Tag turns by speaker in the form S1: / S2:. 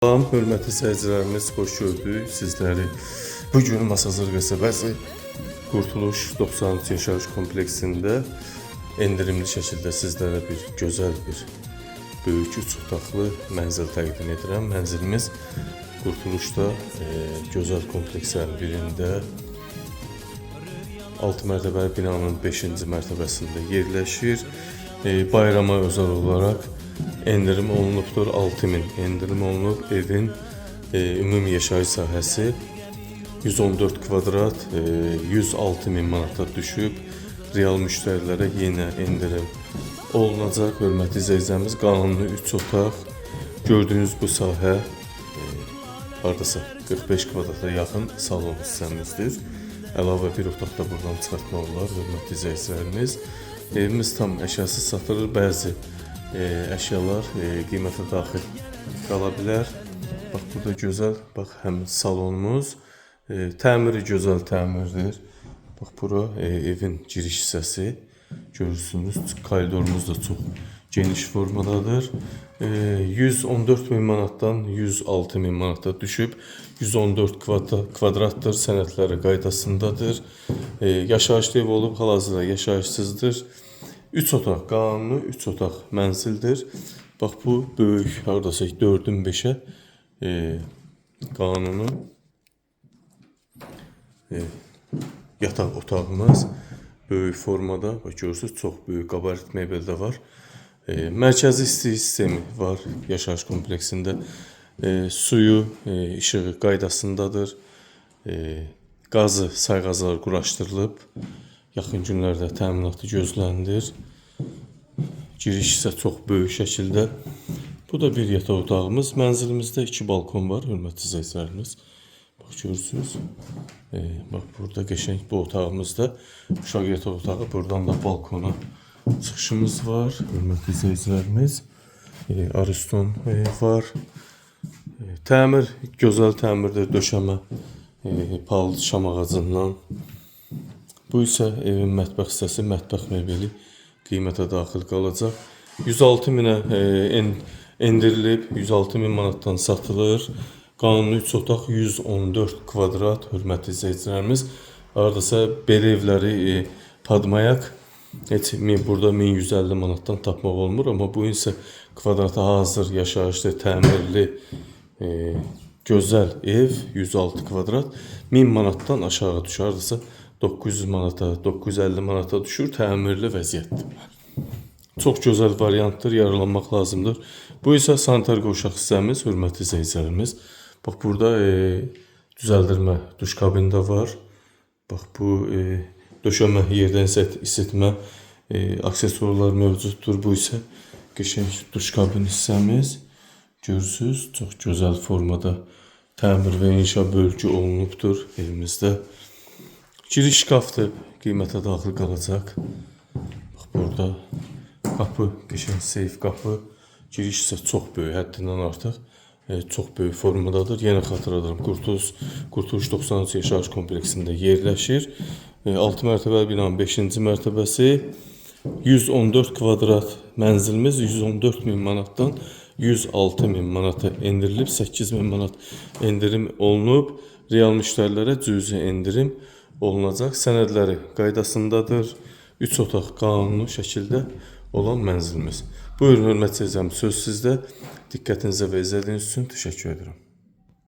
S1: Salam, hörmətli seyircilərimiz, xoş gördük sizləri. Bu gün Masazır qəsəbəsi Qurtuluş 93 yaşayış kompleksində endirimli şəkildə sizlərə bir gözəl bir böyük üç otaqlı mənzil təqdim edirəm. Mənzilimiz Qurtuluşda gözəl komplekslərin birində 6 mərtəbəli binanın 5-ci mərtəbəsində yerləşir. Bayrama özəl olaraq endirim olunubdur. 6000 endirim olunub. Evin ümumi yaşayış sahəsi 114 kvadrat, 106 min manata düşüb. Real müştərilərə yenə endirim olunacaq. Hörmətli izləyicilərimiz, qanuni 3 otaq. Gördüyünüz bu sahə hardasa 45 kvadrata yaxın salon hissəmizdir. Əlavə bir otaq da buradan çıxartmaq olar, hörmətli izləyicilərimiz. Evimiz tam əşyasız satılır. Bəzi əşyalar qiymətə daxil qala bilər. Bax burada gözəl, bax həm salonumuz, təmiri gözəl təmirdir. Bax bura evin giriş hissəsi. Görürsünüz, koridorumuz da çox geniş formadadır. 114 min manatdan 106 min manata düşüb. 114 kvadratdır, sənədləri qaydasındadır. Yaşayışlı ev olub, hal-hazırda yaşayışsızdır. 3 otaq, qanuni 3 otaq mənzildir. Bax bu böyük, hardasa 4-ün 5-ə qanuni yataq otağımız böyük formada. Bax görürsüz, çox böyük qabarit mebel də var. Mərkəzi isti sistemi var yaşayış kompleksində. Suyu, işığı qaydasındadır. Qazı, sayğaclar quraşdırılıb. Yaxın günlərdə təminatı gözlənilir. Giriş isə çox böyük şəkildə. Bu da bir yataq otağımız. Mənzilimizdə iki balkon var, hörmətli izləyicilərimiz. Bax görürsünüz. Bax burada qəşəng bu otağımızda uşaq yataq otağı, buradan da balkona çıxışımız var, hörmətli izləyicilərimiz. Ariston var. Təmir gözəl təmirdir, döşəmə palıd şam ağacından. Bu isə evin mətbəx hissəsi, mətbəx mebeli qiymətə daxil qalacaq. 106 minə endirilib, 106 min manatdan satılır. Qanuni 3 otaq 114 kvadrat, hörmətli izləyicilərimiz. Hardasa belə evləri padmayak heç burada 1150 manatdan tapmaq olmur, amma bu isə kvadrata hazır yaşayışlı, təmirli, gözəl ev 106 kvadrat 1000 manatdan aşağı düşür. Hardasa 900 manata, 950 manata düşür, təmirli vəziyyətdir. Çox gözəl variantdır, yararlanmaq lazımdır. Bu isə sanitar qovşaq hissəmiz, hörmətli izləyicilərimiz. Bax burada düzəldirmə duş kabini də var. Bax bu döşəmə yerdən isitmə aksesuarlar mövcuddur. Bu isə qəşəng duş kabini hissəmiz. Görürsüz, çox gözəl formada təmir və inşa bölgü olunubdur evimizdə. Giriş şkafdır, qiymətə daxil qalacaq. Bax burada qapı, qəşəng seyf qapı. Giriş isə çox böyük, həddindən artıq çox böyük formadadır. Yenə xatırladıram, Qurtuluş 93 yaşayış kompleksində yerləşir. 6 mərtəbəli binanın 5-ci mərtəbəsi 114 kvadrat mənzilimiz 114 min manatdan 106 min manata endirilib, 8 min manat endirim olunub. Real müştərilərə cüzi endirim olunacaq. Sənədləri qaydasındadır. 3 otaq qanuni şəkildə olan mənzilimiz. Buyurun, hörmətli izləyicilərim, söz sizdə. Diqqətinizə və izlədiyiniz üçün təşəkkür edirəm.